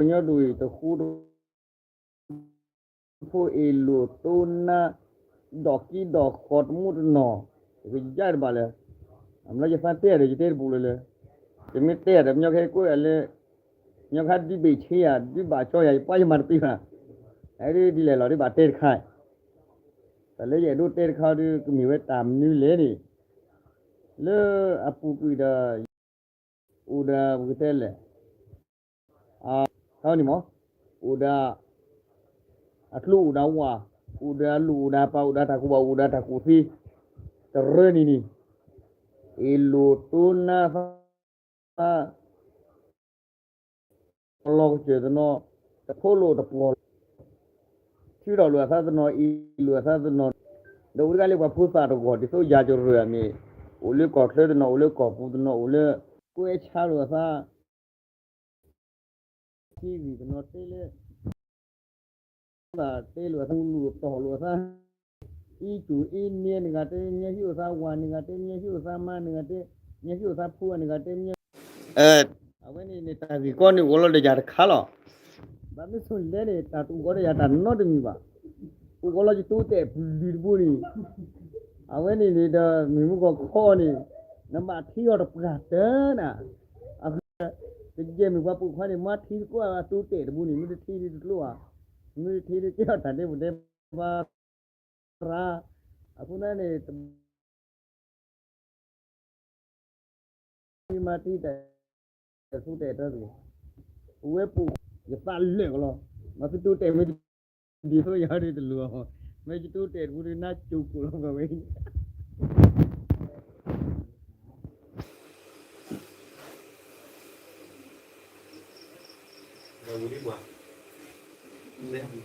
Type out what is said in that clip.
ကညီဒိၣ်အံၤ တဃူတဖိး အ့ၣ်လိာ်တိနါ ဒီးကံဒီးဃီတမူတနီၤ, ယကယါတဘၣ်လၢၤ, အမ့ၢ်လၢယသးတဲဒီး ယတဲတဘူးလၢၤလၢၤ, ယမ့ၢ်တဲဒီး ပညီခဲကိးယၤလၢ ပညီခါဒုးဘ့ၣ်ဆ့ယၤ ဒုးဘၣ်ကၠီယၤ ယပှၤယမၤတပ့ၤဘၣ်, အဒ်ဒ်လဲၣ်လီၤ ဒ်ဘၣ်တဲတခါ, တၢ်လၢယအဲၣ်ဒိးတဲတခါဒီး ကမ့ၢ်ဝဲတၢ်မနုၤလဲၣ်န့ၣ်, လၢအပူၤကွံာ်ဒီး အိၣ်ဒီးပကတဲလဲၣ် ခါန့ၣ်မ့ၢ် အိၣ်ဒီး အကျိအိၣ်ဒီးဝၣ်, အိၣ်ဒီးအလိၣ်အိၣ်ဒီးပာ် အိၣ်ဒီးတၢ်ကူၣ်ဘၣ် အိၣ်ဒီးတၢ်ကူၣ်သ့, တရၢန့ၣ်န့ၣ်, အ့ၣ်လိာ်တိနါသး လီၤကစၢၢ်တနီၤ, တဖိလိာ်တပှီၤလိာ်, ထုးထီၣ်လိာ်အသးတနီၤ အ့ၣ်လိာ်အသးတနီၤ, ဒီးအိၣ်တဂၤလၢပှၤဖိသၣ်တဂီၢ် ဒ်သိးယၤကရၢၢ်အမ့ၢ်, အိၣ်လၢကီၢ်ချၢတနီၤ အိၣ်လၢကီၢ်ပူၤတနီၤ အိၣ်လၢ ကွဲဆါလိာ်အသး ထံဂံၢ်တနီၤတဲလၢ သးတဲလိာ်အသး မူလိာ်တီၢ်လိာ်အသး, အံကၠူၣ်အံန့ၣ် နဂၤတဲ မ့ၢ်ဟံၣ်အိၣ်သးဝၤ နဂၤတဲ မ့ၢ်ဟံၣ်အိၣ်သးမါ နဂၤတဲ မ့ၢ်ဟံၣ်အိၣ်သးဖိ နဂၤတဲ မ့ၢ် အဝဲန့ၣ်န့ၣ် တၢ်ဂ့ၢ်ကီန့ၣ် အိၣ်လီၤဒီးယၤတခါလီၤ. ဘၣ်မ့ၢ်ဆိၣ်လဲၣ်န့ၣ် တၢ်တအိၣ်ကီဒီးယၤတၢ်နီတမံၤဘၣ်. အိၣ်ကီလီၤယတိတဲာ်ပျုၤတဘိန့ၣ်, အဝဲန့ၣ်န့ၣ်ဒီး မ့ၢ်မုၢ်ဂီၤခီန့ၣ် နဘၣ်ထံအီၤတပှၢ်တၢၢ်နၤ, အဃိ တယဲၢ်မ့ၢ်ပှၤပိာ်ခွါန့ၣ် မ့ၢ်ထံသကိးအတိတဲာ်တဘိန့ၣ် မ့ၢ်တထံဒ်တကျိဧါ, မ့ၢ်တထံဒ်ကဲထီၣ်တၢ်ဒဲးပူၤဒဲးဘၣ်ရၣ်, အဃိန့ၣ်န့ၣ် တမ့ၢ်မၤတံၢ်တၢ် သူတဲာ်တၢ်တဂ့ၤ, အဝဲပူၤ ယသးလၢာ်ကလီၤ, မ့ၢ်သုတိတဲာ်မ့ၢ်တဒ်သိးယၤဒ်တလိၤအီၤ, မ့ၢ်ယတိတဲာ်တပူၤဒ်နါကၠိကိၣ်လီၤပှၤဝဲအံၤ ဒီးဝံၤဒ်ပှၤ, လဲ